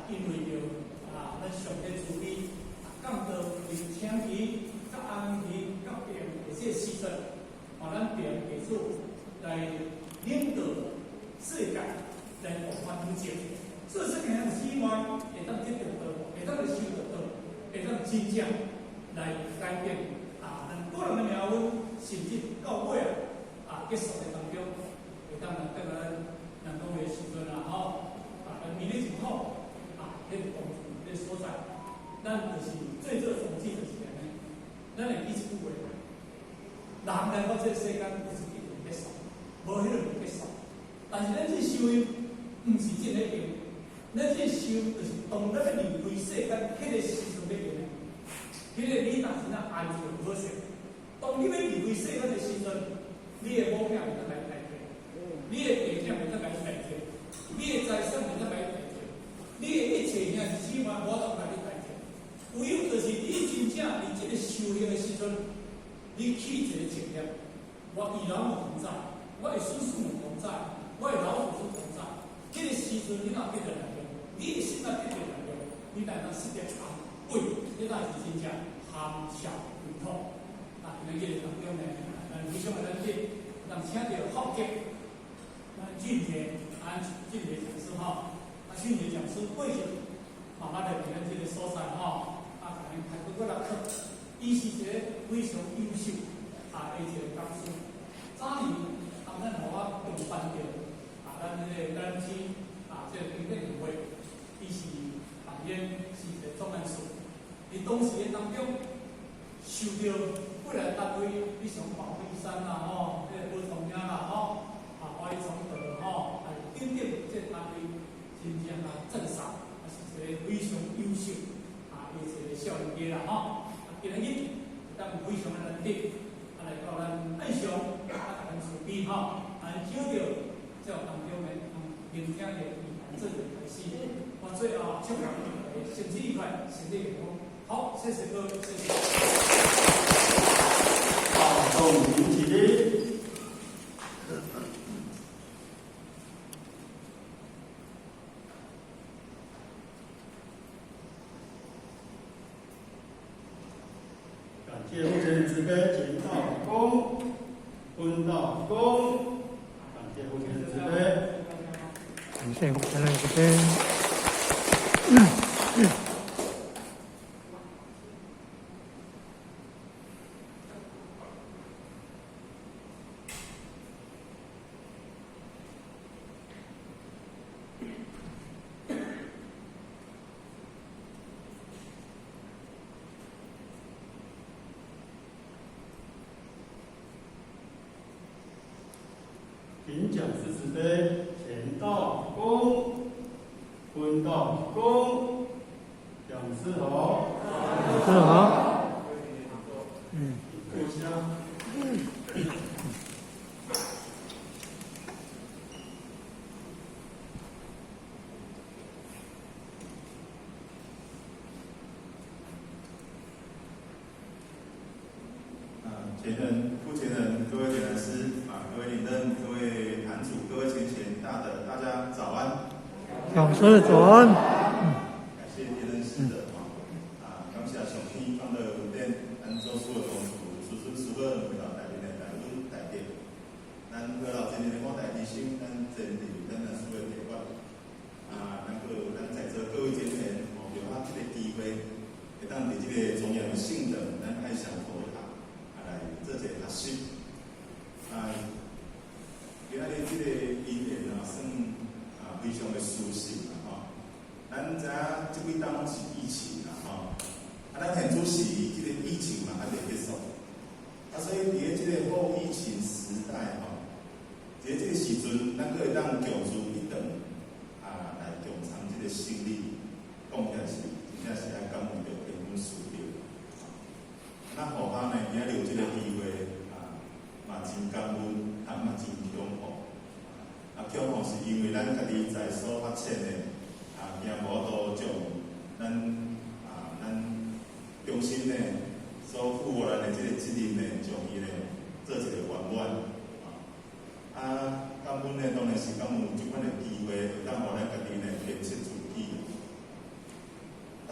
因為著啊，咱上帝慈悲，啊，降道佇青期、佮紅期、佮平的這個時陣，予咱平地主來領導世界來復返正。所以，這個兄弟姊妹會當得著道，會當來修著道，會當真正來改變啊，咱個人的命運，甚至到尾啊結束的當中，會當來得咱人講的時陣啊吼，啊，咱明日真好啊，彼個當彼個所在，咱就是最做宗旨就是按呢，咱會記一句話：人來到這個世間就是一定結束，無彼個就結束。但是咱這修行毋是這个用，咱這修就是當咱欲離開世間彼個時陣欲用的，彼個你若是若安全好勢，當你欲離開世間的時陣，你的某囝會當來代替，你的弟囝會當來代替，你的財產會當來代替，你的一切兄弟姊妹無當來你代替。唯有就是你真正佇這個修行的時陣，你起一個正念，我與老母同在，我的師父母同在，我的老祖宗同在。這個時陣你若得著力量，你的心若得著力量，你才當識得含悔，這才是真正含笑解脫。啊，今日這個當中呢，咱非常的難得，咱請著福建咱俊傑安俊傑講師吼，啊俊傑講師過去嘛捌來佇咱這個所在吼，啊，共咱開過幾若課，伊是一個非常優秀啊的一個講師。早年當咱予我共辦著啊，咱這個咱區啊，這個經典協會，伊是扮演是一個總幹事。佇當時的當中，受著幾个單位，比如寶璣山啦吼，這個寶松嶺啦吼，啊華義崇德吼，啊等等這個單位，真正啊讚賞，啊是一個非常優秀啊的一個少年家啦吼。啊，今仔日當非常的難得，啊來到咱愛上，啊共咱慈悲吼，啊請著這當中的聆聽的語言做個開始。我最後祝大家身體愉快，身體健康。好，謝謝各位，謝謝。好，眾起立。感謝父親慈悲，前道恭，分道恭。感謝父親慈悲。感謝父親慈悲。請講師慈悲，前道恭，分道恭，講師好。講師好。嗯。坐下。啊，前人、副前人、各位點燃師啊，各位領任、各位壇主、各位前賢大德，大家早安。講師早安。感謝點燃師的啊，感謝上天放的恩典，咱做師的同事，師尊師母回到大殿的大恩大德，咱回到前面的五大之心，咱前進咱的師的提法，啊，咱閣有咱在座各位前賢，哦，有啊這個機會，會當佇這個莊嚴的聖堂，咱愛上佛學，啊來做一個學習。啊，今仔日這個因緣啊，算啊非常的殊勝啦吼。咱知影這幾冬攏是疫情啦吼，啊，咱現此時這個疫情嘛還未結束，啊，所以佇咧這個後疫情時代吼，佇咧這個時陣，咱閣會當共聚一堂，啊，來共參這個聖理，講起來是真正是愛感恩著天恩師德。咱予我呢，今仔日有這個機會啊，嘛真感恩，啊嘛真恐慌。啊，恐慌是因為咱家己在所發展的，啊，驚無法度將咱啊，咱中心呢所賦予咱的這個責任呢，將伊呢做一個圓滿。啊，感恩呢，當然是感恩有這款的機會，會當予咱家己呢鞭策自己。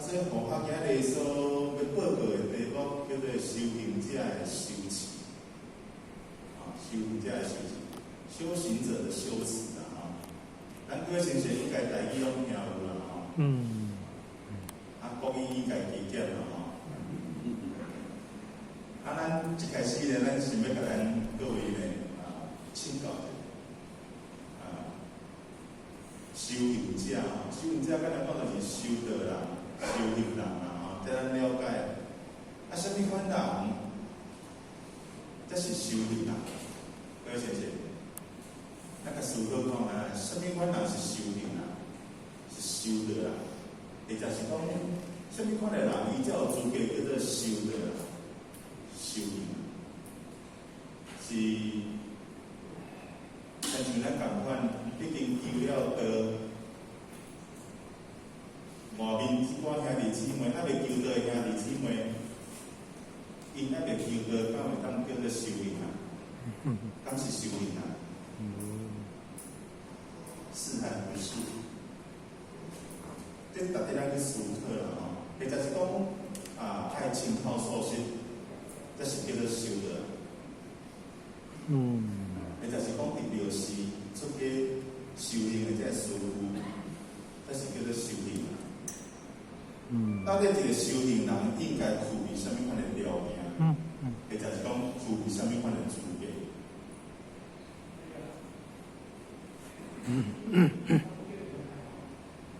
所以佛學今日所欲報告的題目叫做修行者的羞恥，啊，修行者的羞恥，修行者的羞恥啦，吼。咱各位先生應該台語攏聽有啦，吼。啊，國語應該加減啦，吼。啊，咱一開始呢，咱想欲共咱各位呢，啊，請教一下，啊，修行者吼，修行者簡單講就是修道人、修行人啦，吼，這咱了解。啊，啥物款人才是修行人？各位先生，咱共思考看覓，啥物款人是修行人？是修道人，或者是講啥物款的人，伊才有資格叫做修道人、修行人？是親像咱仝款，已經求了道，外面這寡兄弟姊妹，猶未求道的兄弟姊妹，𪜶猶未求道，敢會當叫做修行人？敢是修行人？是還不是？這值得咱去思考啦吼。或者是講啊，愛穿透素食，這是叫做修道。或者是講佇廟寺出家修行的這个師父，這是叫做修行人。到底一個修行人應該具備啥物款的條件？或者是講具備啥物款的資格？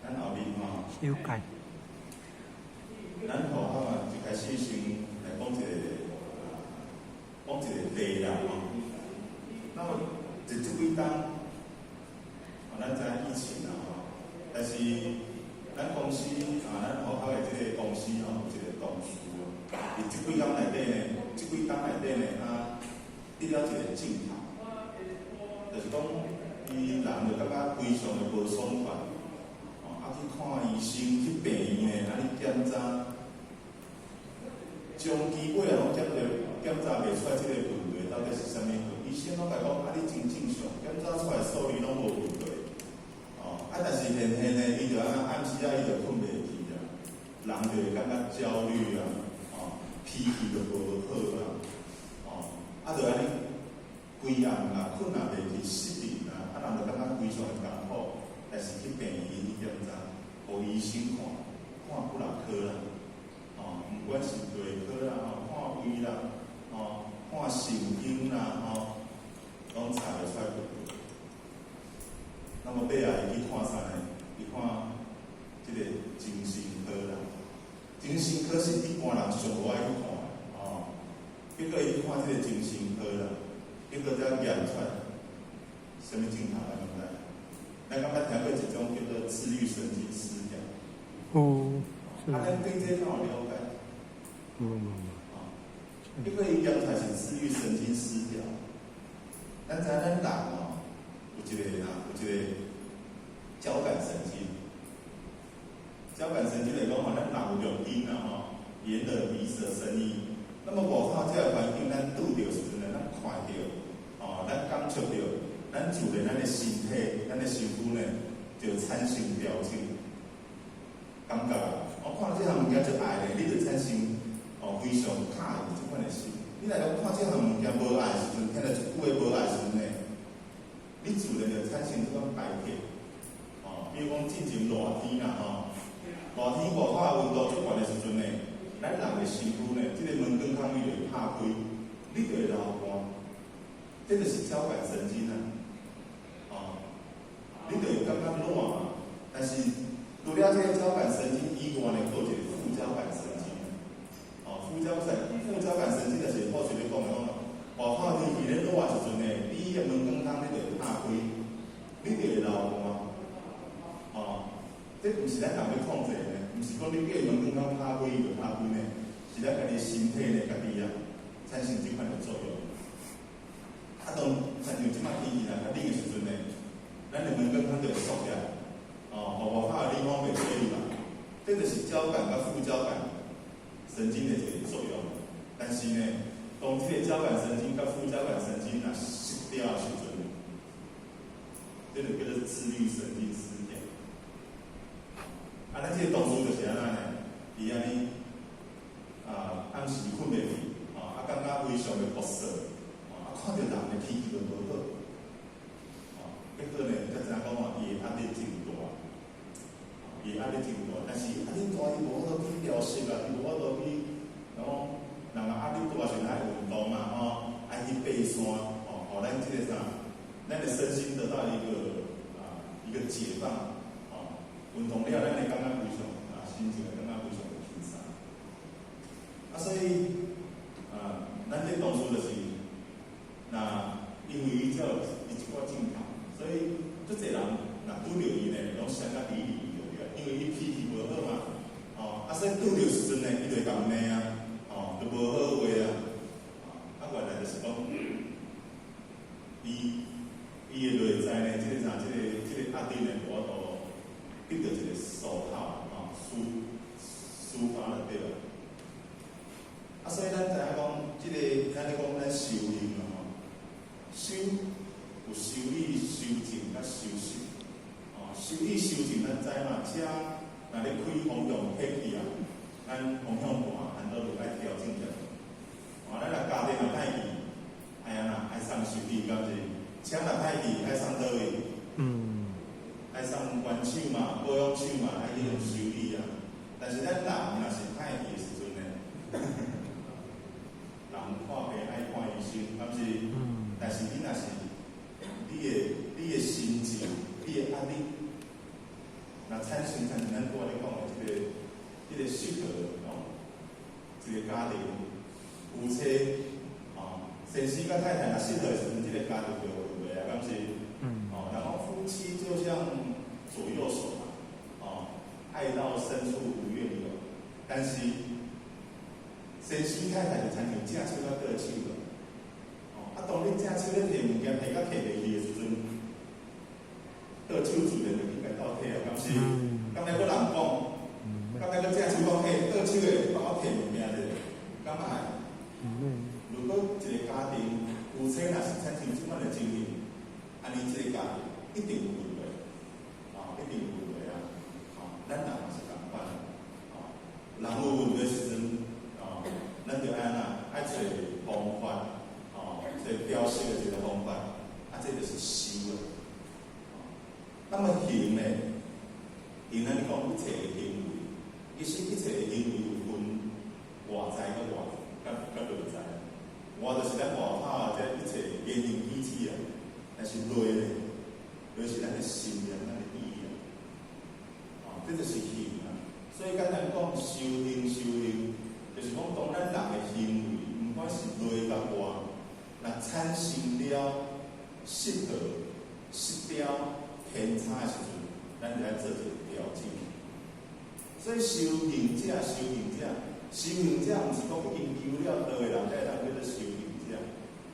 咱後面吼，修改。咱佛學啊，一開始先來講一個，講一個例啦吼。那麼這這幾冬，咱知疫情啦吼，但是咱公司啊，咱學校的這個公司吼，有一個同事，佇這幾工內底呢，這幾工內底呢，啊，得了一個症頭，就是講，伊人就感覺非常的無爽快，哦，啊去看醫生，去病院呢，按呢檢查，長期尾仔攏檢查檢查袂出來這個問題到底是啥物。醫生攏共講，啊，你真正常，檢查出來數字攏無問題，哦，啊，但是現現呢，伊就按呢暗時仔，伊就睏袂去啊，人就會感覺焦慮啊，哦，脾氣就無好啊，哦，啊，就按呢規暗啊，睏也袂去，失眠啊，啊，人就感覺非常的艱苦，但是去病院去檢查，予醫生看，看幾若科啦，哦，毋管是內科啦，吼，看胃啦，吼，看神經啦，吼，攏查袂出來問題。那麼尾仔伊去看啥呢？伊看這個精神科啦。精神科是一般人上無愛去看的，哦。結果伊去看這個精神科啦，結果才驗出來，啥物症頭咱攏知。咱敢捌聽過一種叫做自律神經失調？有，是。啊，咱對這敢有了解？無無無。哦，結果伊驗出來是自律神經失調。咱知影咱人哦，有一個啊，有一個交感神經。交感神經來講吼，咱人有六根啦吼，眼耳鼻舌身意。那麼外口這個環境，咱拄著時陣呢，咱看著，哦，咱感觸著，咱自然咱的身體、咱的身軀呢，就產生調整。感覺我看這項物件就愛咧，你就產生哦非常喜歡這款的心。你若講看這項物件無愛的時陣，聽著一句話無愛的時陣呢，你自然就產生這種排斥。哦，比如講進前熱天啦吼，熱天外口的溫度足懸的時陣呢，咱人的身軀呢，這個門管孔伊就會拍開，你就會流汗。這就是交感神經啊，哦，你就會感覺熱嘛。但是除了這個交感神經以外呢，閣有一個副交感神經。哦，副交感神經就是好像咧講的講，外口天氣咧熱的時陣呢，你的門管孔你就會拍開，你就會流汗。哦，這毋是咱人欲控制的，毋是講你叫門管孔拍開伊就拍開呢，是咱家己身體呢，家己啊產生這款的作用。啊，當親像這擺天氣若較冷的時陣呢，咱的門管孔就會縮起來，哦，予外口的冷風袂吹入來。這就是交感佮副交感神經的一個作用。但是呢，當這個交感神經佮副交感神經若失調的時陣，這就叫做自律神經失調。啊，咱這個同事就是按呢呢，伊按呢啊，暗時睏袂去，吼，啊，感覺非常的不爽，吼，啊，看著人的脾氣就無好，吼，結果呢，才知影講吼，伊的壓力真大，伊的壓力真大，但是壓力大伊無法度去調適啊，伊無法度去，然後人壓力大時陣愛運動嘛，吼，愛去爬山，吼，予咱這個啥，咱的身心得到一個解放，吼，運動了，咱會感覺非常啊，心情會感覺非常的輕鬆。啊，所以啊，咱這當初就是，那因為伊才有伊一寡鏡頭，所以足濟人若拄著伊呢，攏相甲離離就對，因為伊脾氣無好嘛，吼，啊，所以拄著時陣呢，伊就會共罵啊，吼，就無好話啊，啊，原來就是講，伊的內在呢，這個啥，這個壓力呢，無法度得到一個疏口，吼，抒發就對啦。啊，所以咱知影講，這個咱咧講咱修行啊，吼，修有修理、修靜佮修習。哦，修理、修靜，咱知嘛？車若咧開方向撇去啊，咱方向盤按倒就愛調整者。哦，咱若家電若歹去，愛按怎？愛送修理，敢是？車若歹去，愛送佗位？愛送原廠嘛，保養廠嘛，愛去予修理啊。但是咱人若是歹去的時陣呢？人看病愛看醫生，敢是？但是你若是你的心情、你的壓力，若產生像咱拄仔咧講的這個失和哦，一個家庭夫妻哦，先生佮太太若失和的時陣，這個家庭就有問題啊，敢是？哦，然後夫妻就像左右手嘛，哦，愛到深處不願意。但是先生太太就親像正手佮倒手咯。哦，啊，當你正手咧提物件提甲提袂去的時陣，倒手自然就去共倒提啊，敢是？敢若閣人講，敢若閣正手講提，倒手的幫我提物件者，敢會？如果一個家庭夫妻若是產生這款的情形，按呢這個家庭一定有問題，啊，一定有問題啊！啊，咱人嘛是仝款，啊，人有問題時陣，啊，咱就愛按怎？愛揣方法，啊，揣調適的一個方法，啊，這就是修啊。那麼行呢？行咱講一切的行為，其實一切的行為有分外在佮外佮內在。外就是咱外口這一切言行舉止啊，但是內呢，內是咱的心念、咱的意啊。啊，這就是行啊。所以簡單講，修行修行，就是講當咱人的行為，毋管是內佮外，若產生了失和、失調、偏差的時陣，咱就愛做一個調整。所以修行者，修行者，修行者毋是講已經求了道的人才會當叫做修行者。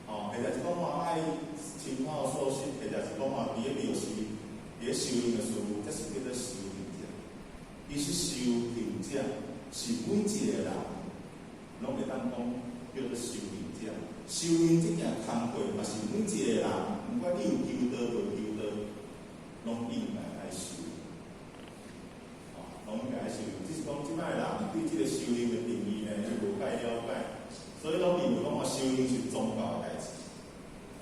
哦，或者是講話愛親口素食，或者是講話佇咧廟寺，佇咧修行的時候，這是叫做修行者。其實修行者是每一個人攏會當講叫做修行者。修行這件工課嘛是每一個人，毋管你有求道無求道，攏應該愛修。哦，攏應該愛修。只是講這擺的人對這個修行的定義呢，伊無介了解，所以攏認為講話修行是宗教的代誌。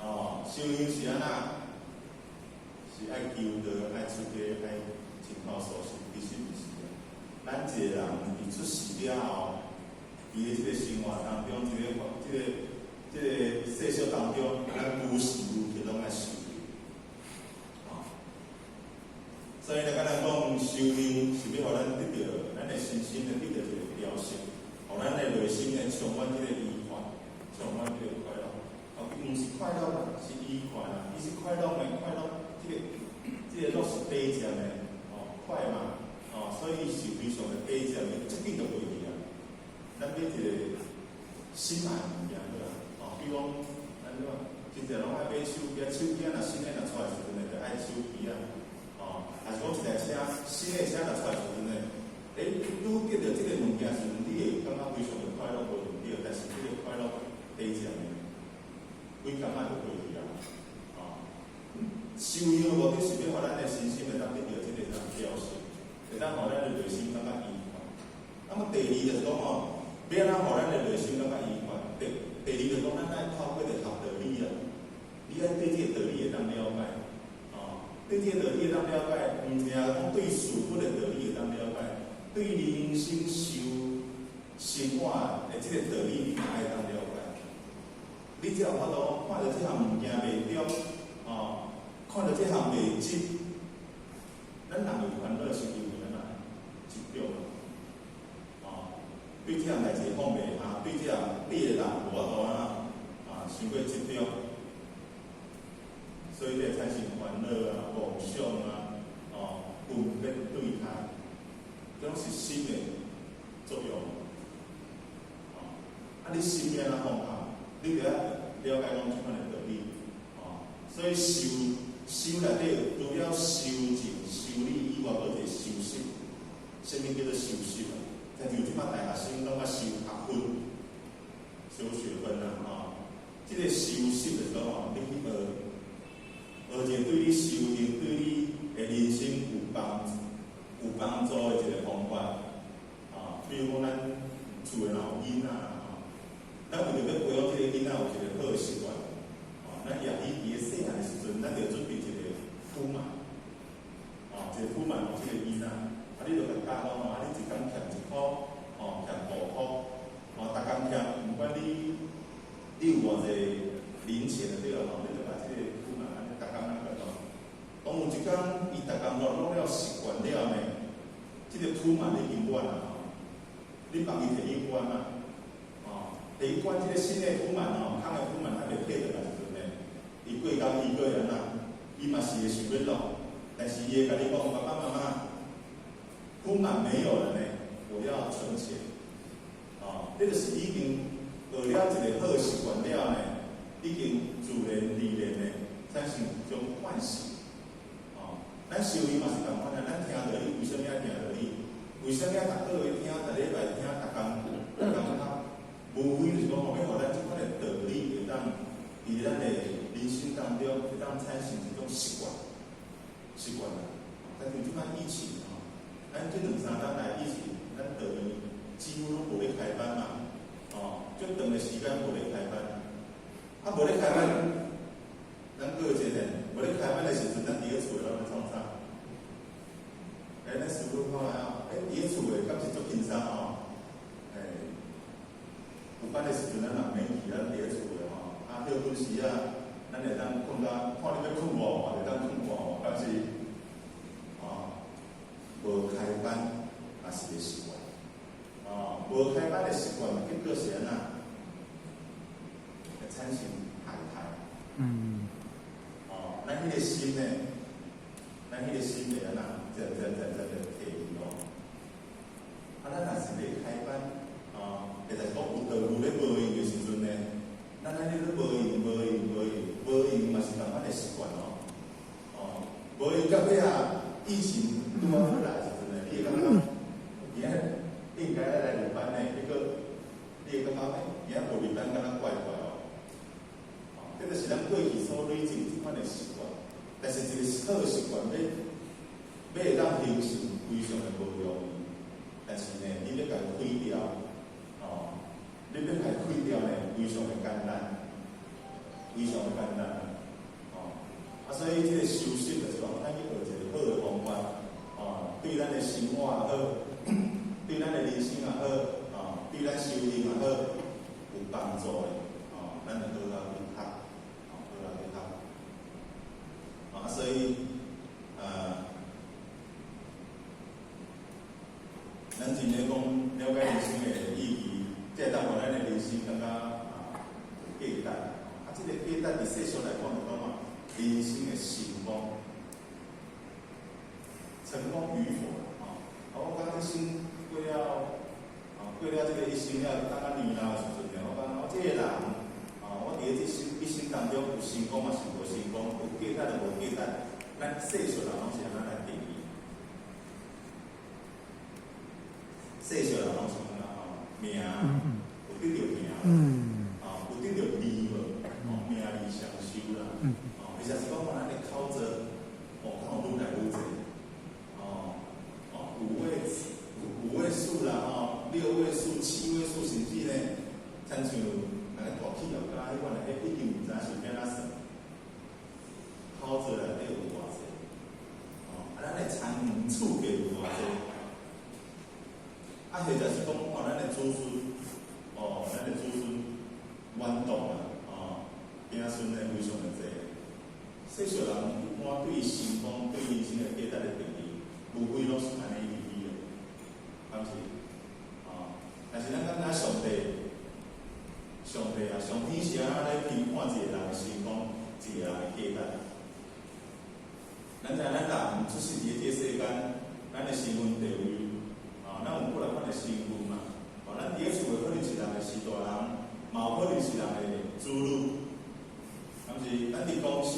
哦，修行是按怎？是愛求道、愛出家、愛親口素食，其實毋是啊。咱一個人佇出世了後，佇咧這個生活當中，這個世俗當中，咱無時無刻攏愛修行。哦，所以咧，簡單講，修行是欲予咱得著咱的身心呢，得著一個調適，予咱的內心呢充滿這個愉快，充滿這個快樂。哦，毋是快樂啦，是愉快啦。伊是快樂呢，快樂，這個樂是短暫的，哦，快嘛，哦，所以是非常的短暫的，這緊就過去啊。咱買一個心愛的物件對啦，哦，比如講，咱怎真濟攏愛買手機，手機若新的若出來時陣呢，就愛手機啊，哦，還是講一台車，新的車若出來時陣呢，欸，拄得著這個物件時陣，你會感覺非常的快樂，無毋對，但是這個快樂短暫的，幾工仔就過去啊，哦，修行的目的是欲予咱的身心會當得著這個啥調適，會當予咱的內心感覺愉快，那麼第二就是講吼，欲按怎予咱的內心感覺愉快？第二就是講，咱愛透過著學道理啊，你愛對這个道理會當了解，哦，對這个道理會當了解，毋爾講對事物的道理會當了解，對人生修生活的這个道理，你嘛愛當了解。你才有法度看著這項物件袂著，哦，看著這項袂執，咱人有煩惱是因為按怎執著嘛，哦，對這項代誌放袂下，對這項對的人無法度按怎啊，傷過執著，所以才產生煩惱啊、妄想啊、哦、分別對待，這攏是心的作用。哦，啊，你心欲按怎放下？你著愛了解講這款的道理，哦，所以修修內底除了修靜、修理以外，閣有一個修習，啥物叫做修習啊？親像這擺大學生攏愛修學分、修學分啊，吼，這個修習就是講吼，你去學，學一個對你修行、對你的人生有幫助的一個方法，啊，比如講咱厝的若有囡仔。咱為著欲培養這個囡仔有一個好的習慣，哦，咱也許佇咧細漢的時陣，咱就準備一個撲滿，哦，一個撲滿予這個囡仔，啊，你就共教講吼，啊，你一工欠1箍，哦，欠5箍，哦，逐工欠，毋管你有偌濟零錢就對了吼，你就共這個撲滿按呢，逐工按呢共講。當有一工伊逐工攏攏了習慣了呢，這個撲滿已經滿啊，吼，你幫伊提去關啊。提去關這個新的撲滿吼，空的撲滿還袂退轉來時陣呢，伊過工伊閣會按怎？伊嘛是會想欲落，但是伊會共你講，爸爸媽媽，撲滿沒有了呢，我要存錢。哦，這就是已經學了一個好習慣了呢，已經自然而然的產生一種慣性。哦，咱修行嘛是仝款啊，咱聽道理，為啥物愛聽道理？為啥物愛逐個月聽，逐禮拜聽，逐工逐工讀？無非就是講吼，欲予咱這款的道理會當佇咱的人生當中會當產生一種習慣，習慣啦。但像這擺疫情吼，咱這兩三冬來疫情，咱道院幾乎攏無咧開班嘛，哦，足長的時間無咧開班。啊，無咧開班，咱閣有一個，無咧開班的時陣，咱佇咧厝內攏咧創啥？欸，咱師傅看啊，欸，佇咧厝內敢是足輕鬆吼？欸，有班的時陣，咱人免去，咱佇咧厝內吼，啊，歇睏時啊，咱會當睏到，看你欲睏無，嘛會當睏半無，敢是？哦，無開班也是個習慣。哦，無開班的習慣，結果是按怎？會產生懈怠。哦，咱彼個心呢？咱彼個心會按怎？漸漸漸漸就退去咯。啊，咱若是咧開班，哦，或者是講有道具咧無閒的時陣呢，咱按呢咧無閒無閒無閒無閒嘛是仝款的習慣哦。哦，無閒到尾啊，疫情拄仔好來的時陣呢，你會感覺今仔應該愛來禮班呢，結果你會感覺欸，今仔無禮班敢若怪怪哦。哦，這就是咱過去所累積這款的習慣，但是一個好的習慣，欲會當形成，非常的無容易。但是呢，你欲共毀掉，哦，你欲共毀掉呢，非常的簡單，非常的簡單，哦。啊，所以這個修習就是講，咱去學一個好的方法，哦，對咱的生活也好，對咱的人生也好，哦，對咱修行也好，有幫助的，哦，咱就好好去學，哦，好好去學。啊，所以，咱真正講了解人生的意義，才會當予咱的人生感覺啊有價值。啊，這個價值佇世俗來講，就講啊，人生的成功，成功與否啦，吼。啊，我感覺一生過了，啊，過了這個一生了，當啊年老的時陣，我感覺我這個人，啊，我佇咧這生一生當中有成功嘛是無成功，有價值就無價值，咱世俗人攏是按怎來定義？世俗人攏是按怎吼？名，有得著名，啊，有得著利無？哦，名利雙收啦，哦，或者是講咱的口座，哦，口愈來愈濟，哦，哦，五位數啦，吼。六位數、七位數，甚至呢，親像人咧大企業家彼款的，彼已經毋知是欲按怎算，口座內底有偌濟，哦，啊，咱的田園厝價有偌濟，啊，或者是講哦，咱的子孫，哦，咱的子孫冤動啊，哦，子孫呢非常的濟。世俗人一般對成功、對人生的價值的定義，無非攏是按呢入去的，敢是？哦，但是咱感覺上帝，上帝啊，上天是按怎咧評判一個人的成功，一個人的價值？咱知影咱人出世佇這個世間，咱的身份地位，啊，咱有幾若款的身份嘛？哦，咱佇咧厝的可能是人的是大人，嘛有可能是人的子女，敢是？咱佇公司，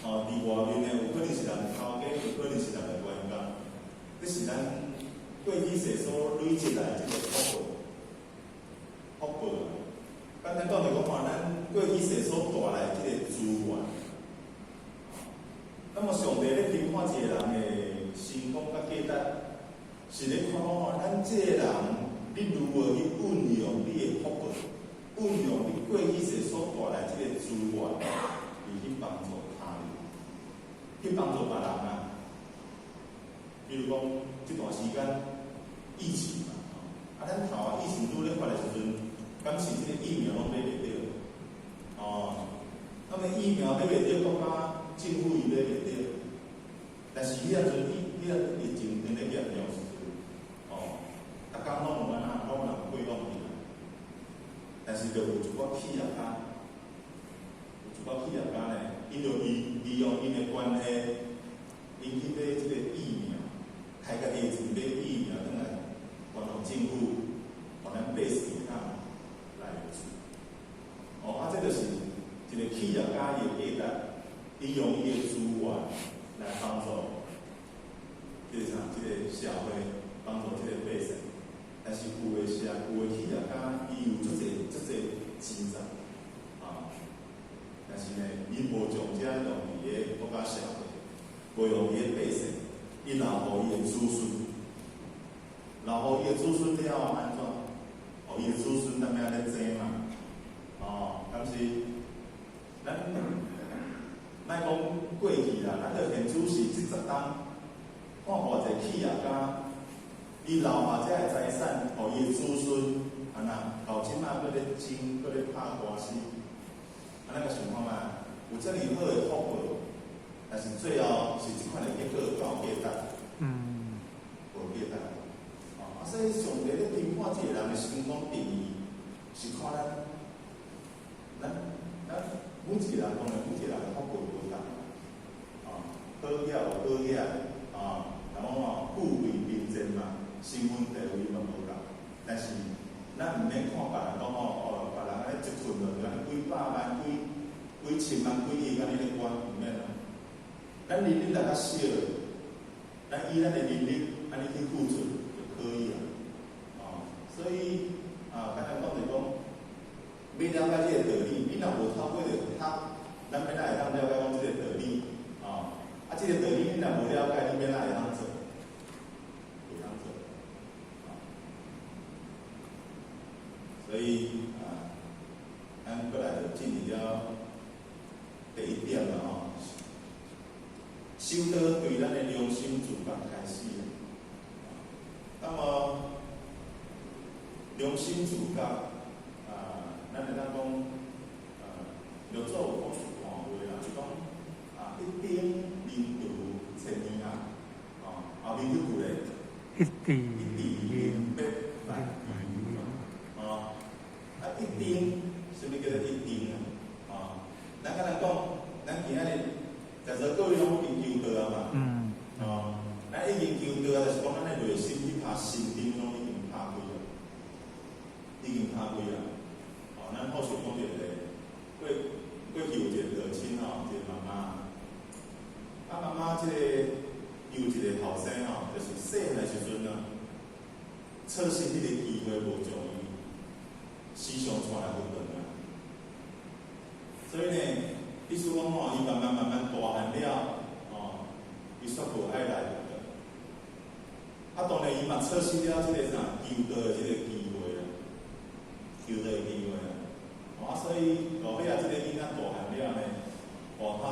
哦，佇外面的有可能是人的頭家，有可能是人的員工，這是咱過去世所累積來這個福報，福報。簡單講就講吼，咱過去世所帶來這個資源。那麼上帝咧評判一個人的成功佮價值，是咧看講吼，咱這個人你如何去運用你的福報，運用你過去世所帶來這個資源，而去幫助他人，去幫助別人啊。比如講，這段時間疫情嘛，啊，咱頭仔疫情拄咧發的時陣，敢是這個疫苗攏買袂著，哦，那麼疫苗買袂著，國家政府伊買袂著，但是彼個陣彼個疫情當咧嚴重時陣，哦，逐工攏有按怎，攏有人過往去啦。但是就有一寡企業家，有一寡企業家呢，𪜶就利用𪜶的關係，𪜶去買這個疫苗，開家己的錢買疫苗，轉來還予政府，予咱百姓會當來用。哦，啊，這就是一個企業家伊的價值，伊用伊的資源來幫助這個啥，這個社會，幫助這個百姓。但是有的是啊，有的企業家，伊有足濟足濟錢財，啊，但是呢，伊無將這用佇個國家社會，無用佇個百姓，伊留予伊的子孫，留予伊的子孫了後按怎？予伊的子孫踮遐咧爭嘛，哦，敢是？咱莫講過去啦，咱著現主時這十冬，看偌濟企業家，伊留下這个財產，予伊的子孫，按怎？到這馬閣咧爭，閣咧拍官司，按呢個想看覓？有遮爾好的福報，但是最後是這款的結果夠價值？無價值。哦，啊，所以上帝咧評判這個人的成功定義，是看咱每一個人當然每一個人的福報無仝，啊，好額有好額，啊，人講吼富貴貧賤嘛，身份地位嘛無仝，但是咱毋免看別人講吼，哦，別人按呢一困落就按呢幾百萬、幾千萬、幾億按呢咧捐，毋免啦。咱能力若較少，咱以咱的能力按呢去付出就可以啊。哦，所以啊，簡單講就講，欲了解這個道理，你若無透過著讀，咱欲按怎會當了解講這個道理？啊，啊，這個道理你若無了解，你欲按怎會當做？會當做。啊，所以啊，咱過來就進入了第一點啦吼。修道對咱的良心自覺開始。那麼良心自覺啊，咱會當講，六祖有講一段話啦，就講啊，一丁靈櫥千年啊，哦，後面彼句咧，一滴一滴靈必萬年，哦，啊一丁，啥物叫做一丁啊？哦，咱敢若講，咱今仔日在座各位攏已經求道啊嘛，哦，咱已經求道啊，就是講咱的內心彼拍心燈攏已經拍開啊，已經拍開啊。哦，咱後續講一個過去有一個道親吼，一個媽媽，啊媽媽這個有一個後生吼，就是細漢的時陣啊，錯失彼個機會無將伊時常帶來佛堂啊。所以呢，意思講吼，伊慢慢慢慢大漢了，哦，伊煞無愛來佛堂。啊，當然伊嘛錯失了這個啥求道的這個機會啊，求道的機會啊。啊，所以到尾仔這個囡仔大漢了呢，外口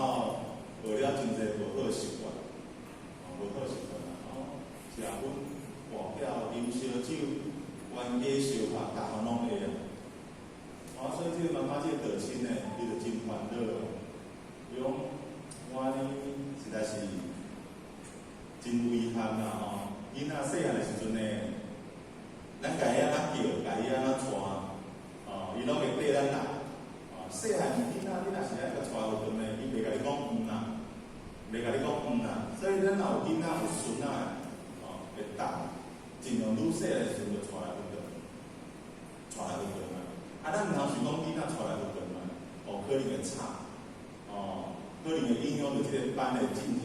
學了真濟無好習慣，哦，無好習慣啊，哦，食薰、跋筊、啉燒酒、冤家相拍，逐項攏會啊。啊，所以這個媽媽這個道親呢，伊就真煩惱。伊講我呢，實在是真遺憾啦吼！囡仔細漢的時陣呢，咱共伊按怎叫，共伊按怎帶，哦，伊攏會綴咱來。哦，細漢囡仔，你若是愛共帶活動呢，伊袂共你講毋啦，袂共你講毋啦。所以咱若有囡仔有孫仔，哦，會當盡量愈細漢的時陣就帶來活動，帶來活動啊。啊，咱毋通想講囡仔帶來活動啊，哦，可能會吵，哦，可能會影響著這個班的進行。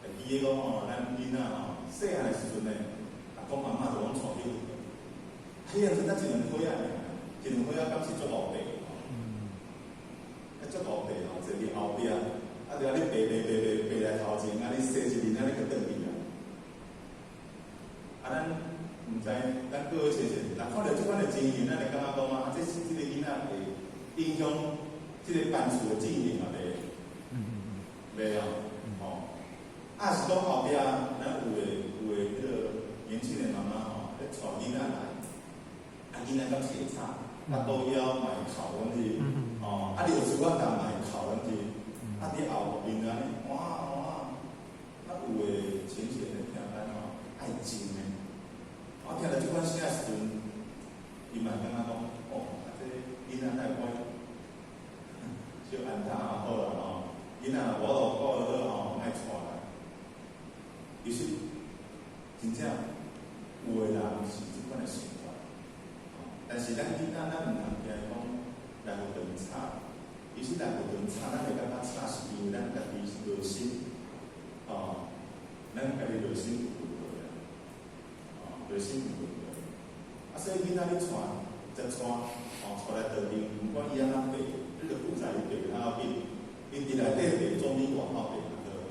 會記得講吼，咱囡仔吼，細漢的時陣呢，阿公阿嬤就攏帶去活動。彼個陣才一兩歲仔爾，一兩歲仔敢是足烏白？啊，足烏白吼，坐佇後壁，啊，就按呢爬爬爬爬爬來頭前，按呢洗一面，按呢閣轉去啊。啊，咱毋知，咱過去時陣，若看著這款的情形，咱會感覺講啊，這是這個囡仔會影響這個班次的進行啊，袂？袂哦，吼。啊，是講後壁，咱有的彼個年輕的媽媽吼，咧帶囡仔來，啊，囡仔敢是會吵，啊，肚枵嘛會哭，敢是，哦，啊，尿出我但嘛會哭，敢是，啊，佇後面按呢，哇哇，啊，有的情形咧聽咱吼愛靜的，我聽著這款聲的時陣，伊嘛會感覺講，哦，啊，這囡仔哪會小安怎好啦吼，囡仔若無法度顧得好吼，莫帶來。其實真正有的人是這款的想法，但是咱囡仔咱毋通驚講來活動吵，其實來活動吵，咱會感覺吵是因為咱家己內心，哦，咱家己內心有問題啊，哦，內心有問題。啊，所以囡仔你帶，才帶，哦，帶來道場，毋管伊按怎爬，你著負責伊爬較緊，伊佇內底爬總比外口爬較好。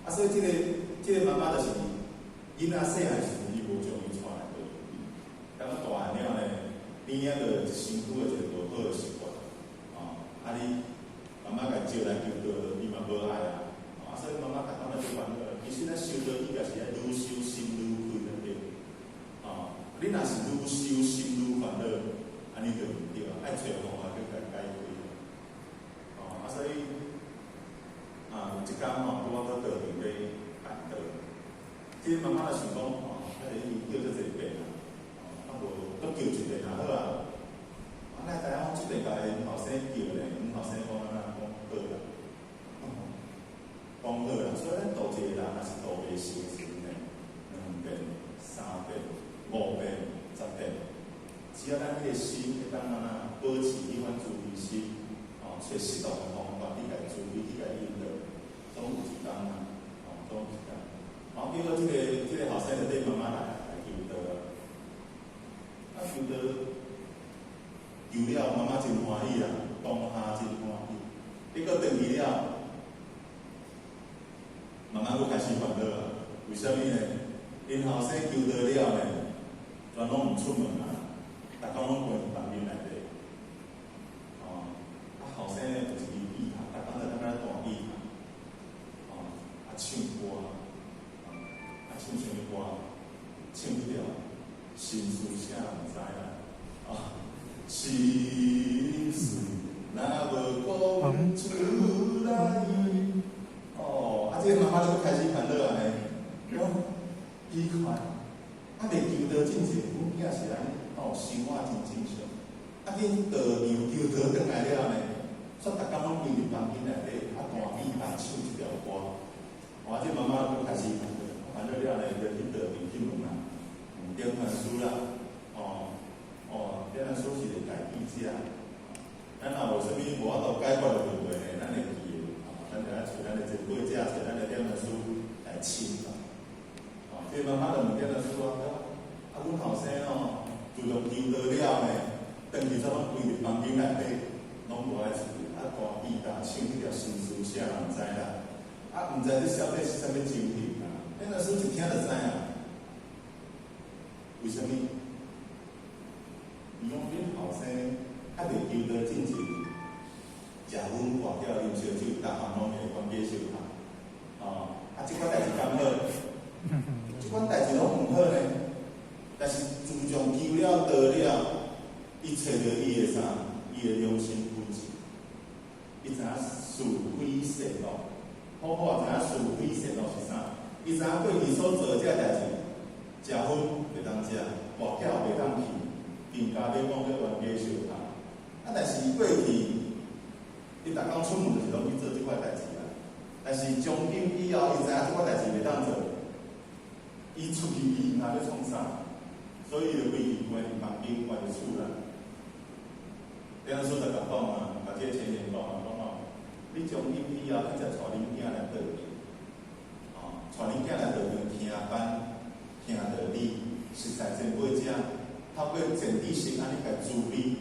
啊，所以這個媽媽就是囡仔細漢時陣，伊無將伊帶來道場，等到大漢了呢，邊仔就一身軀的一個無好的習慣，哦，啊你媽媽共招來求道，伊嘛無愛啊，啊，所以媽媽逐工就煩惱。其實咱修道應該是愛愈修心愈開才對，哦，你若是愈修心愈煩惱，按呢就毋對啊，愛揣方法去共解開。哦，啊，所以啊，有一工吼，拄好佇道場咧辦道，這個媽媽就想講，哦，啊，伊叫足濟遍啊，哦，啊無，閣叫一遍也好啊。啊，哪會知影講這遍共𪜶後生叫咧，𪜶後生講按怎講好啦，講好啦。所以咱度一個人，若是度袂成的時陣呢，兩遍、三遍、五遍、10遍，只要咱彼個心會當按怎保持彼款慈悲心，哦，揣適當的方法去共慈悲去共引導，總有一工啊，哦，總有一工。好，結果這個後生就綴媽媽來求道啊，啊求道求了，媽媽真歡喜啊，當下真歡喜。結果轉去了，媽媽閣開始煩惱啊。為啥物呢？𪜶後生求道了呢，全攏毋出門啊，逐工攏關佇房間內底。哦，啊後生呢，就一支吉他，逐工就踮遐彈吉他，哦，啊唱歌，啊唱啥物歌？唱彼條心事啥毋知啦，啊，心事若無講出來，哦，啊這個媽媽就開始煩惱啊呢，講奇怪，啊未求道進前，阮囝是按呢，哦，生活真正常，啊去道場求道轉來了呢，煞逐工攏關佇房間內底，啊彈吉他唱一條歌，哦，這媽媽就開始煩惱，煩惱了呢，就去道場去問啊，問點傳師啦，哦，哦，點傳師是個家己者，咱若有啥物無法度解決的問題呢，咱會記的，哦，咱就愛揣咱的前輩者，揣咱的點傳師來請教。哦，這個媽媽就問點傳師啊，啊，阮後生哦，自從求道了呢，轉去煞攏關佇房間內底，攏無愛出去，啊，彈吉他唱彼條心事啥人毋知啦，啊，毋知這小弟是啥物情形啊？典恩師一聽就知影，為啥物？伊講恁後生猶未求道進前，食薰跋筊啉燒酒，逐項攏會冤家相拍。哦，啊，這款代誌敢好？這款代誌攏毋好呢。但是自從求了道了，伊揣著伊的啥？伊的良心本性，伊知影是非善惡，好好知影是非善惡是啥？伊知影過去所做的這代誌，食薰袂當食，跋筊袂當去，更加欲講欲冤家相拍。啊，但是過去，伊逐工出門就是攏去做這款代誌啦。但是從今以後，伊知影這款代誌袂當做，伊出去伊毋知欲創啥，所以伊就規氣關佇房間，關佇厝內。典恩師就共講啊，共這個青年講啊，講哦，你從今以後，去才帶恁囝來倒邊，哦，帶恁囝來倒邊聽班，聽道理，熟似前輩者，透過善知識按呢共慈悲，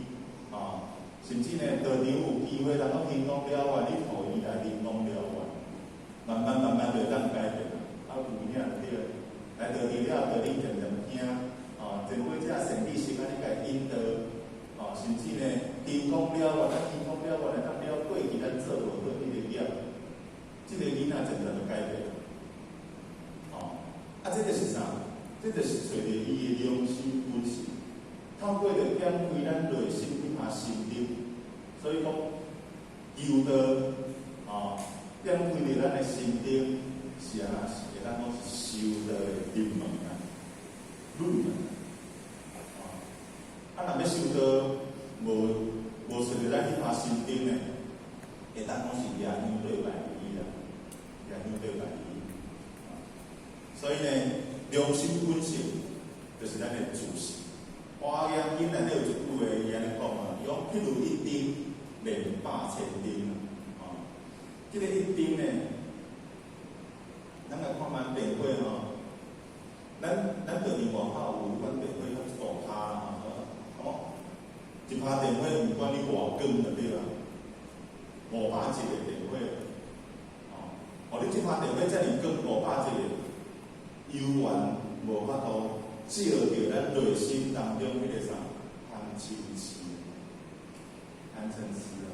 哦，甚至呢，道場有機會通講行功了願，你予伊來行功了願，慢慢慢慢就會當改變。啊，有影就對，來道場了，道理漸漸聽，哦，前輩者善知識按呢共引導。哦，甚至呢，行功了願，咱行功了願會當了過去咱做無好彼個業，這個囡仔漸漸就改變。哦，啊，這就是啥？這就是揣著伊的良心本性，透過著點開咱內心彼跤心燈，所以講求道，哦，點開著咱的心燈，是按怎？是會當講是修道的入門啊，入門。哦，啊，若欲修道，無揣著咱彼跤心燈呢，會當講是舉香對拜伊啦，舉香對拜伊。所以呢，良心本性就是咱的自性。華嚴經內底有一句話，伊按呢講啊，伊講譬如一燈連百千燈啊，哦，這個一燈呢，咱來看覓電火吼，咱道場外口有款電火較大跤啦，吼，一跤電火毋管你偌光就對啦，500一個電火，哦，哦，你這跤電火遮爾光500一個，猶原無法度照著咱內心當中彼個啥貪嗔痴，貪嗔痴啊！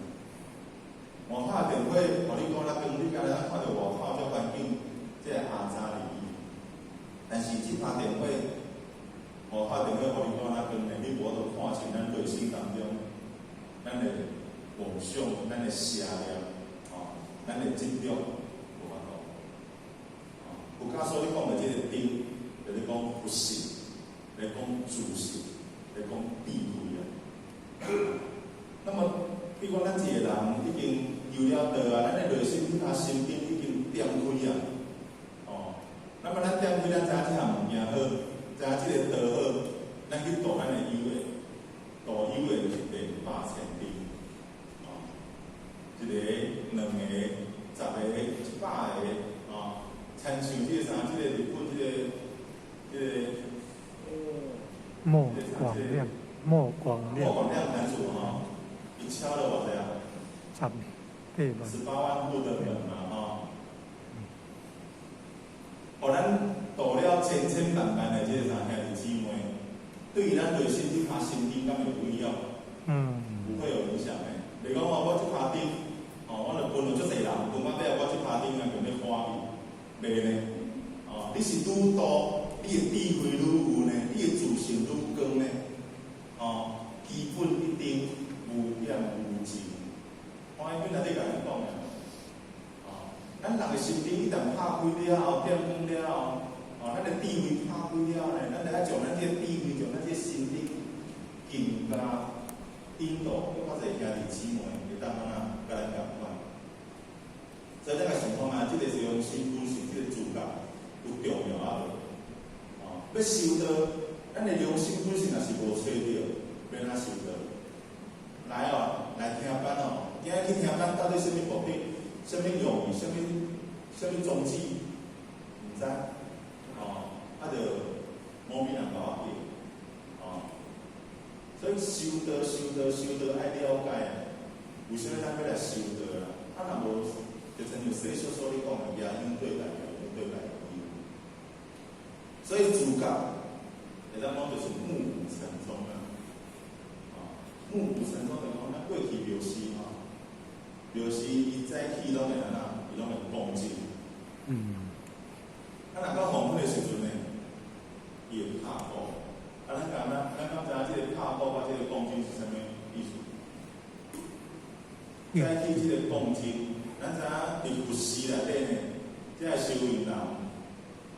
外口電火，予你講較光，你敢若看著外口這環境，這阿雜而已。但是這跤電火，外口電火，予你講較光呢，你無法度看清咱內心當中，咱的妄想、咱的邪念，吼，咱的執著，無法度。佛教所咧講的這個燈，就是講佛性，咧講自性，咧講智慧啊。那麼，比如講咱一個人已經求了道啊，咱的內心彼跤心燈已經點開啊，哦，那麼咱點開，咱知影這項物件好，知影這個道好，咱去度咱的有的，度有的就是變百千燈，哦，一個、兩個、10個、100個，哦，親像這個啥，這個日本這個。莫廣亮，莫廣亮。莫廣亮壇主吼，伊敲了偌濟啊？18萬。 18萬戶的門嘛，吼。予咱度了千千萬萬的這個啥兄弟姊妹，對於咱內心這跤心燈敢會有影響？不會有影響的。你講哦，我這跤燈，哦，我著分予足濟人，分到尾我這跤燈啊，就欲花去，袂呢？哦，你是愈度，你的智慧愈有呢，你的自性愈光呢，哦，基本一定無變無盡。華嚴經內底共咱講的，哦，咱人的心燈一旦拍開了後，點光了後，哦，咱的智慧拍開了後呢，咱就愛將咱這個智慧，將咱這個心燈更加引導，閣較濟兄弟姊妹會當按怎共咱仝款。所以咱來想看覓，這個是良心本性，這個資格有重要啊無？哦，欲修道，咱的良心本性若是無揣著，欲按怎修道？來哦，來聽班哦，今日去聽班到底啥物目的？啥物用意？啥物宗旨？毋知，哦，啊，就無米人共我叫，哦，所以修道、修道、修道愛了解，為啥物咱欲來修道啦？啊，若無，就親像聖書所咧講的，舉香對拜，舉香對拜。所以自覺會當講就是暮鼓晨鐘啊。啊，暮鼓晨鐘就講咱過去廟時吼，廟時伊早起攏會按怎？伊攏會誦經。啊，若到黃昏的時陣呢，伊會拍鼓。啊，咱講咱咱敢知影這個拍鼓佮這個誦經是啥物意思？早起這個誦經，咱知影佇佛寺內底呢，這个修行人，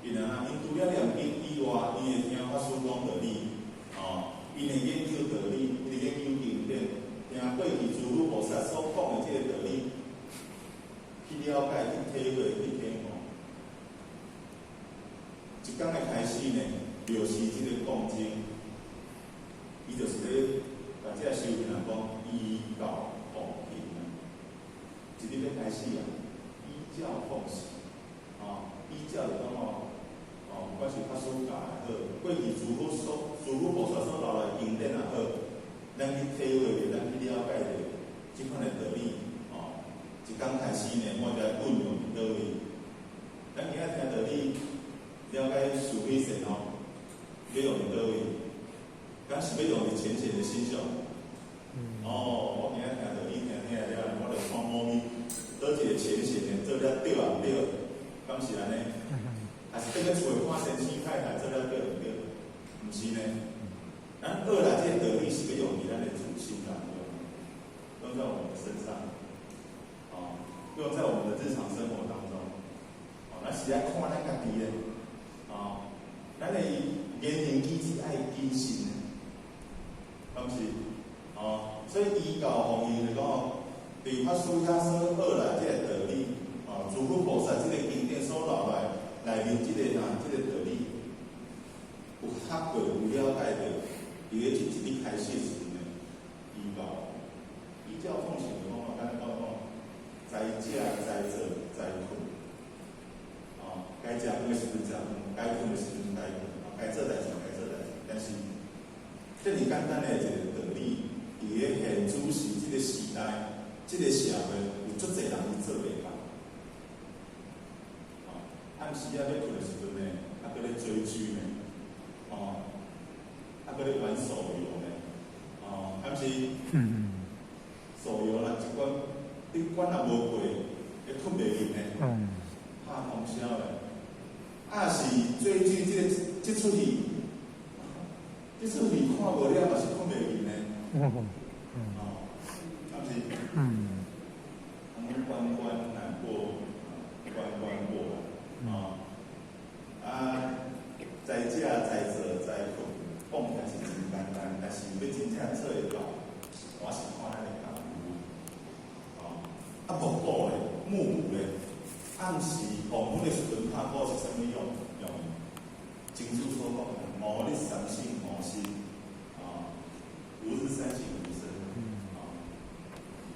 伊若因除了念經以外，伊會聽法師講道理，哦，伊會研究道理，伊會研究經典，聽過去諸佛菩薩所講的這個道理，去了解、去體會、去體悟。一工的開始呢，就是這個誦經，伊就是咧，共這个修行人講依教奉行啊，一日欲開始啊，依教奉行，啊，依教就講哦，哦，不管是法師教也好，過去諸佛所諸佛菩薩所留來經典也好，咱去體會著，咱去了解著，這款的道理，哦，一工開始呢，我就愛運用佇佗位。咱今仔聽道理，了解是非善惡，欲用佇佗位？敢是欲用佇淺顯的心上？哦，我今仔聽道理聽聽了，我就看某咪佗一個淺顯的做了對啊毋對？敢是按呢？還是轉去厝內看先生太太做了對毋對？毋是呢。咱學來這個道理是欲用佇咱的自心當中，用在我們的身上，哦，用在我們的日常生活當中。哦，咱是愛看咱家己的，哦，咱的言行舉止愛謹慎的，敢是？哦，所以依教奉行就講哦，佇法師遐所學來這個道理，哦，諸佛菩薩這個經典所留來內面這個啥，這個道理，有學過有了解著，佇咧一日開始的時陣呢，依教，依教奉行就講哦，簡單講講，知食知做知睏，哦，該食飯的時陣食飯，該睏的時陣該睏，該做代誌該做代誌，但是這爾簡單的一個道理，佇咧現主時這個時代，這個社會有足濟人伊做袂到。哦，暗時仔欲睏的時陣呢，還閣咧追劇呢，哦，還閣咧玩手遊呢，哦，敢是？手遊啦，一關你關若無過，會睏袂去呢，拍通宵的。啊是追劇這個這齣戲，這齣戲看無了嘛是睏袂去呢。哦，敢是？我們關關難過，關關過，啊，啊，知食知做知睏，講起來是真簡單，但是欲真正做會到，我是看咱的功夫。哦，啊，暮鼓咧，暮鼓咧，暗時黃昏的時陣拍鼓是啥物用？用？經注所講的，吾日三省吾身，啊，吾日三省吾身，啊，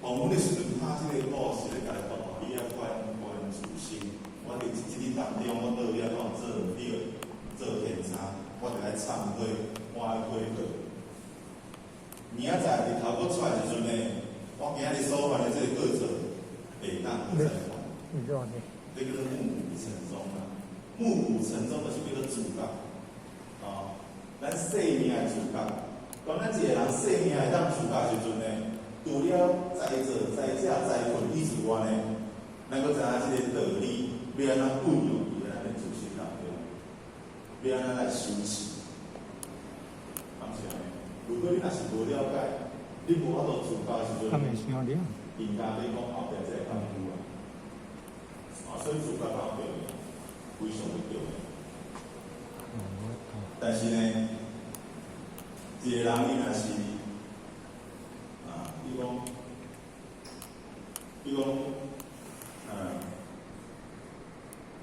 黃昏的時陣拍這個鼓是咧共你講，你愛反觀自心。我佇一日當中，我倒位敢有做毋對，做偏差，我就愛懺悔，我愛悔過。明仔載日頭閣出來時陣呢，我今仔日所犯的這個過錯，袂當閣再犯。這個是暮鼓晨鐘啊，暮鼓晨鐘就是叫做自覺，啊，咱生命的自覺。當咱一個人生命會當自覺時陣呢，除了知做、知食、知睏以之外呢，咱閣知影這個道理欲按怎運用佇咱的自身當中，欲按怎來修持，敢是按呢？如果你若是無了解，你無法度自覺的時陣，人家咧講後壁這個功夫啊，啊，所以自覺夠重要，非常的重要。但是呢，一個人伊若是啊，比如講，比如講，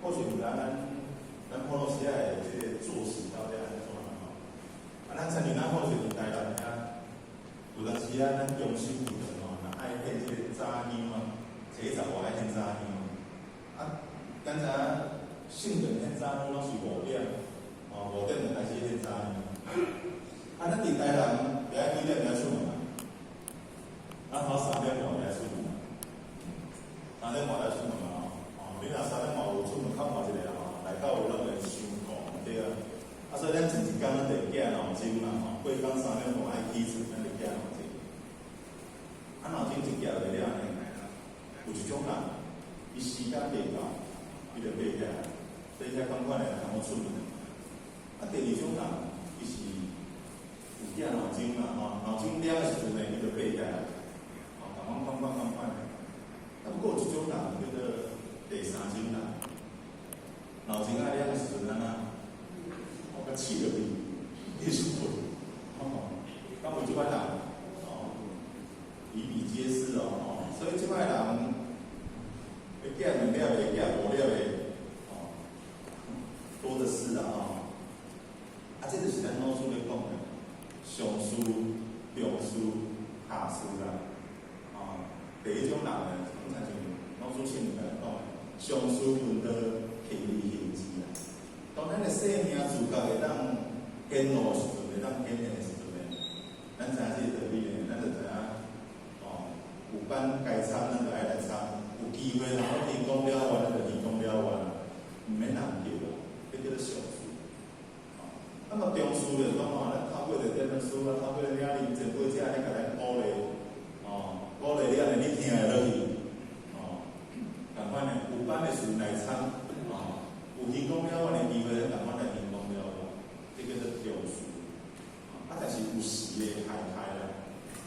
或許毋知咱普羅時仔的這個作息到底按怎吼？啊，咱親像咱好勢佇台南遐，有當時啊，咱中心附近吼，若愛獻這個早香啊，初十五愛獻早香。啊，咱知影聖人獻早香攏是五點，哦，5點就開始獻早香。啊，咱佇台南欲愛幾點才出門啊？咱頭3點半就愛出門，3點半才出門啊！哦，你若3點半無出門，較慢一個吼，來到有攏會傷狂，對啊。一工咱就會寄鬧鐘啦吼，過工3點半愛起床，咱就寄鬧鐘。啊，鬧鐘一寄落了呢，有一種人，伊時間未到，伊就爬起來，爬起來趕快來通好出門。啊，第二種人，伊是有寄鬧鐘啦吼，鬧鐘響的時陣呢，伊就爬起來，吼，共阮款款款款的。啊，不過有一種人叫做第三種人，鬧鐘愛響的時陣按怎？我共試落去，繼續睏，吼，敢有這款人？哦，比比皆是哦，吼，所以這擺人，會寄兩粒的，寄五粒的，哦，多的是啦，吼。啊，這就是咱老師咧講的，上師、中師、下師啦，哦，第一種人呢，講親像老師先前講的，上師論道，行而行之啦。當咱的生命自覺會當顯露的時陣，會當顯現的時陣呢，咱知影這個道理呢，咱就知影，哦，有班該參，咱就愛來參；有機會通好提供了完，咱就提供了完，毋免人叫啦，這叫做上師。哦，那麼中師就講吼，咱透過著這本書啊，透過領恁前輩者咧共咱鼓勵，哦，鼓勵了呢，你聽會落去，哦，仝款呢，有班的時陣來參，哦。有提供了完的機會，咱仝款來提供了完，這叫做中師。啊，但是有時會害害啦，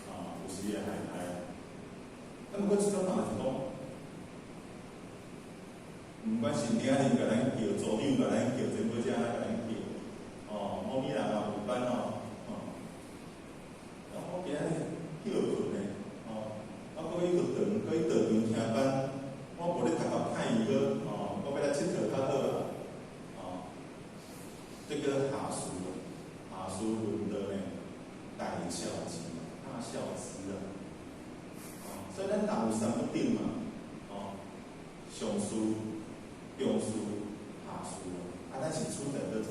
啊，有時會害害。啊，毋過這種人是講，毋管是領恁共咱叫，組長共咱叫，前輩者共咱叫，哦，某物人啊有班哦，哦，啊，我今仔日歇睏呢，哦，我閣去佛堂，閣去道場聽班，我無咧讀甲歹去閣，哦，我欲來𨑨迌較好啊，哦，這叫做下師，下師論道呢，大孝子，大孝子啊，哦，所以咱人有三不等嘛，哦，上師、中師、下師，啊，咱是處在佗一個？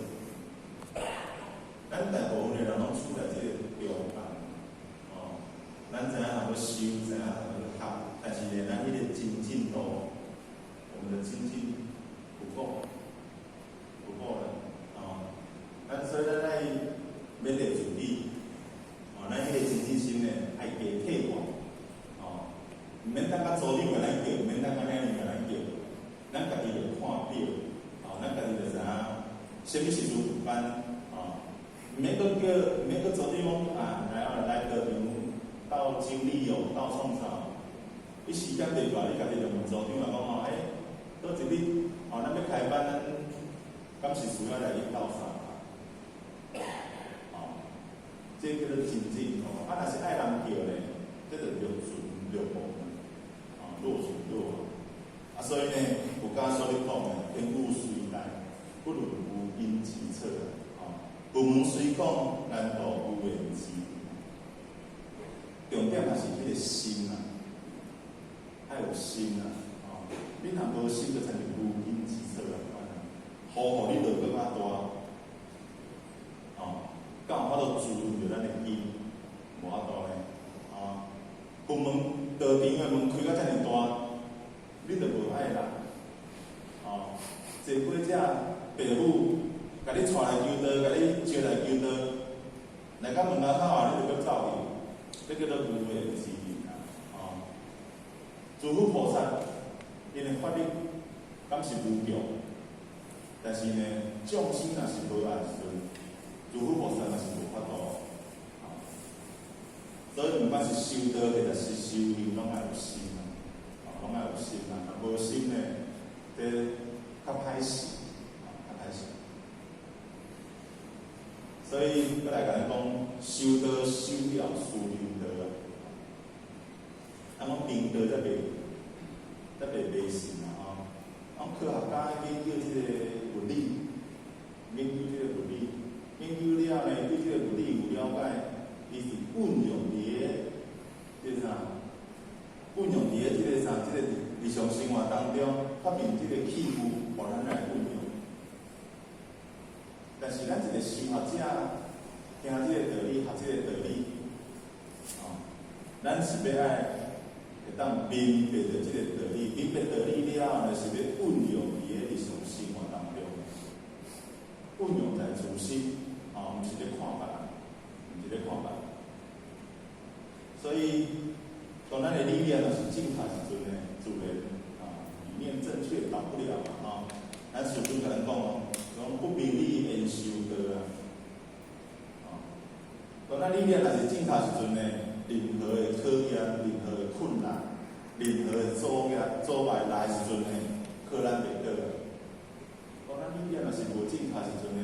咱大部分的人攏處在這個中間，哦，咱知影通欲修，知影通欲學，但是呢，咱彼個精進度，我們的精進不夠，不夠啦，哦，咱所以咱愛勉勵自己，哦，咱彼個精進心呢，愛加退化，哦，毋免等甲組長共咱叫，毋免等甲領導共咱叫，咱家己就看表，哦，咱家己就知影，啥物時陣有班，哦，毋免閣叫，毋免閣組長講啊，來啊，來道場鬥整理哦，鬥創啥？你時間未到，你家己就問組長來講吼，欸，佗一日，哦，咱欲開班，咱敢是需要來去鬥啥？哦，這叫做精進哦。啊，若是愛人叫呢，這就略存略無，哦，若存若無。啊，所以呢，佛家所咧講的，天雨雖大，不論無根之草。哦，佛門雖廣，難渡無緣之。重點也是彼個心啊，愛有心啊，哦，你若無心，就親像無根之草仝款啊。雨予你落閣較大，哦，敢有法度滋潤著咱的根？無法度呢，哦，佛門道場的門開甲遮爾大，你就無愛來，哦，坐過這爸母，共你帶來求道，共你招來求道，來到門口啊，你就閣走去，這叫做無緣之緣啊！哦，諸佛菩薩，𪜶的法力敢是無窮，但是呢，眾生若是無愛的時陣，諸佛菩薩嘛是無法度。哦，所以毋管是修道或者是修行，攏愛有心啊！哦，攏愛有心啊！若無心呢，這較歹勢，較歹勢。所以，閣來共咱講，修道首要思明道啊。啊，講明道才袂才袂迷信啊！吼，講科學家研究這個物理，研究這個物理，研究了呢，對這個物理有了解，伊是運用佇個這個啥？運用佇個這個啥？這個日常生活當中，發明這個器具，予咱來運用。但是咱一個修學者，聽這個道理，學這個道理，哦，咱是欲愛會當明白著這個道理，明白道理了後呢，是欲運用佇個日常生活當中，運用在自身，哦，所以，當咱的理念若是正確時陣呢，自然啊，理念正確倒不了嘛，吼。咱師尊共咱講哦，講不明理焉修道啊。哦，當咱理念若是正確時陣呢，任何的考驗、任何的困難、任何的阻礙來時陣呢，靠咱袂倒。當咱理念若是無正確時陣呢，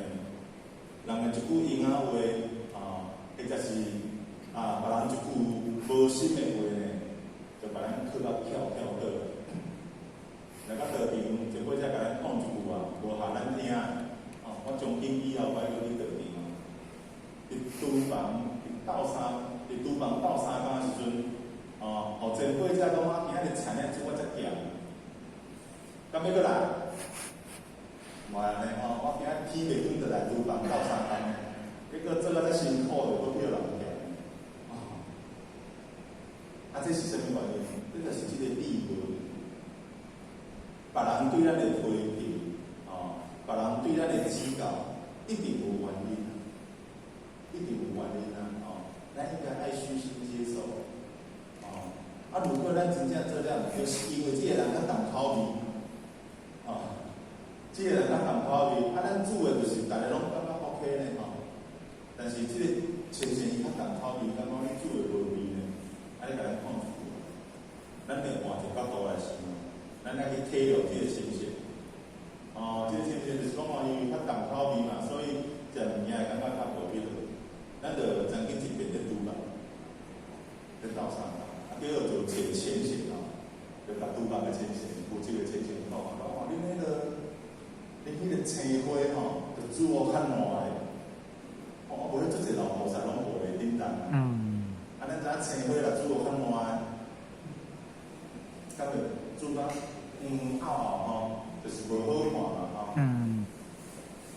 人的一句閒仔話啊，或者是啊，別人一句無心的話呢，就共咱磕到翹翹倒。來到道場，前輩才共咱講一句話，無合咱聽。哦，我從今以後我愛閣去道場。佇廚房，佇廚房鬥相共的時陣，哦，予前輩才講我今仔日菜爾煮我遮鹹，敢欲閣來？無按呢吼，我今仔起袂轉就來廚房鬥相共，結果做甲遮辛苦，就閣叫人嫌。哦，啊，這是啥物原因？這就是這個理論。別人對咱的批評，哦，別人對咱的指教，一定有原因，一定有原因啊！哦，咱應該愛虛心接受，哦，啊，如果咱真正做了毋對，是因為這個人較重口味，哦，這個人較重口味，啊，咱煮的就是逐个攏感覺 OK 呢，吼，但是這個親像伊較重口味，感覺你煮的無味呢，啊，你共咱講一句，咱會換一個角度來想。咱愛去體諒這個親戚，哦，這個親戚就是講哦，因為較重口味嘛，所以食物件會感覺較無味道。咱就曾經一邊咧煮吧，咧鬥相共，啊，結果就找淺顯哦，就共廚房的淺顯，負責的淺顯講，講哦，恁彼個青花吼，就煮予較爛的，哦，無咧足濟老菩薩攏無咧頂當。啊，咱知影青花若煮予較爛的，敢會煮甲黃漚漚吼，就是無好看嘛吼。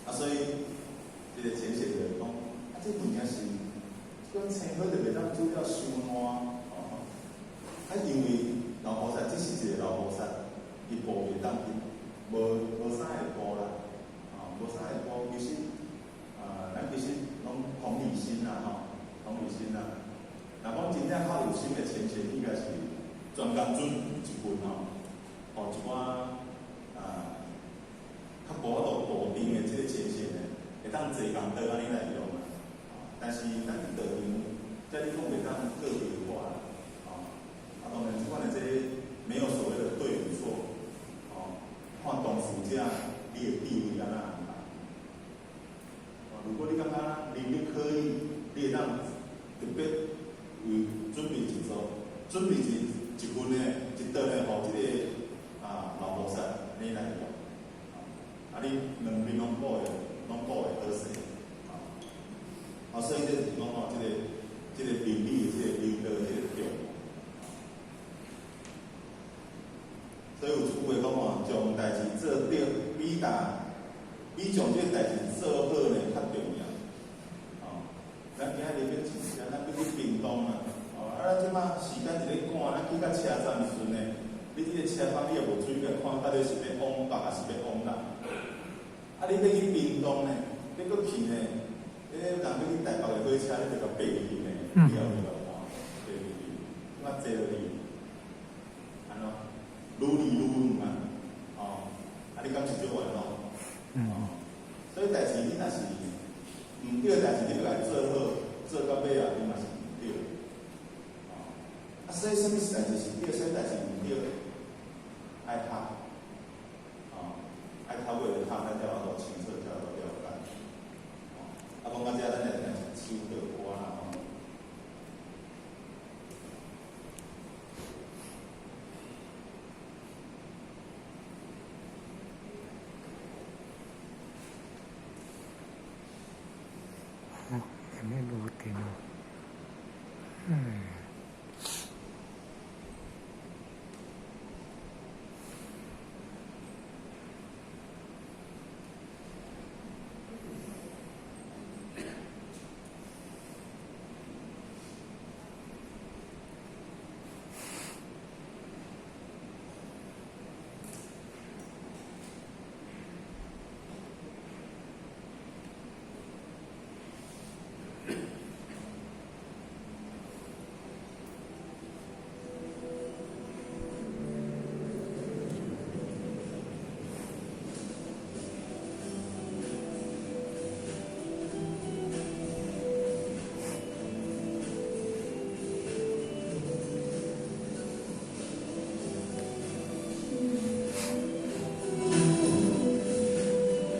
啊，所以這個淺顯就講，啊，這物件是，這款青花就袂當煮了傷爛，哦。啊，因為老菩薩只是一個老菩薩，伊步袂當去，無啥會步啦，哦，無啥會步，其實，啊，咱其實攏同理心啦，吼，同理心啦。若講真正較有心的淺顯，應該是專工準一份吼，予一寡啊，較無法度固定的這個淺顯呢，會當坐共桌按呢來用啦。但是咱佇道場，這你講袂當個別化啦，哦，啊，當然這款的這個沒有所謂的對與錯，哦，看當事者你的地位按怎安排。哦，如果你感覺能力可以，你會當特別為準備一桌，準備一份呢，一桌呢，予這個啊老菩薩你來用，啊，你兩邊攏顧會，攏顧會好勢，啊，所以這就是講吼，這個明理的這個流道這個重要。所以有一句話講吼，將代誌做對，比將這個代誌做好呢較重要。哦，咱今仔日欲穿啥？咱欲去屏東啊！哦，啊，咱這擺時間一咧趕，咱去到車站的時陣呢，你這個車班你也無注意看到底是欲往北還是欲往南。啊，你欲去屏東呢，你閣去呢？彼個人欲去台北的火車，你就共爬入去呢，你也無共看，爬入去，這擺坐落去，按怎？愈離愈遠啊！哦，啊，你敢是足冤枉？哦，所以代誌你若是毋對的代誌，你欲共伊做好，做到尾啊，你嘛是毋對。哦，啊，所以啥物代誌是對，啥物代誌毋對？愛讀，哦，愛透過讀，咱才有法度清楚，才有法度了解。哦，啊，講到這，咱來聽一首道歌啦，吼。哦，有咩無電哦？嗯。